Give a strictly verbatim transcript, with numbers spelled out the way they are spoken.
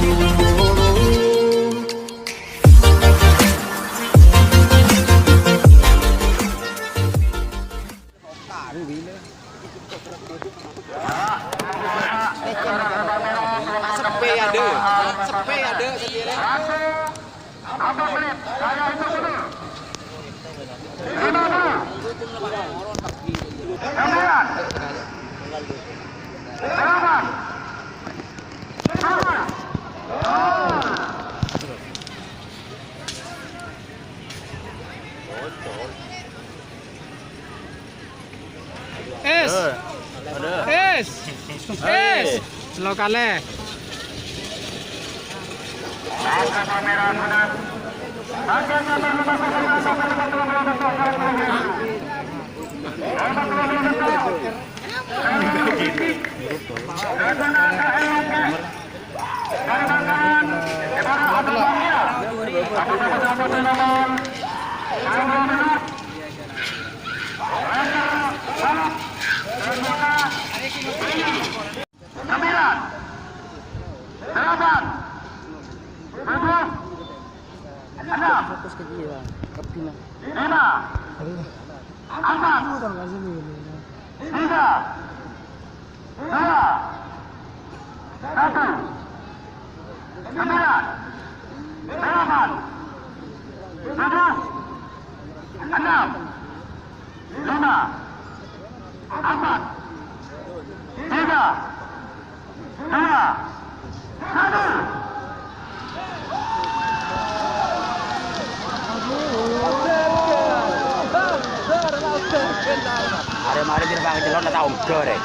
Sepe ya, Dek. Sepe ya, Dek, sekiranya. Es. Es. Es. Lo kalè. Sembilan, delapan, tujuh, enam, lima, empat, tiga, dua, satu, sembilan, delapan, tujuh, enam, lima, empat, tiga, dua, satu. Arè marè jârèya pangacelon la tao ongghâ, rè.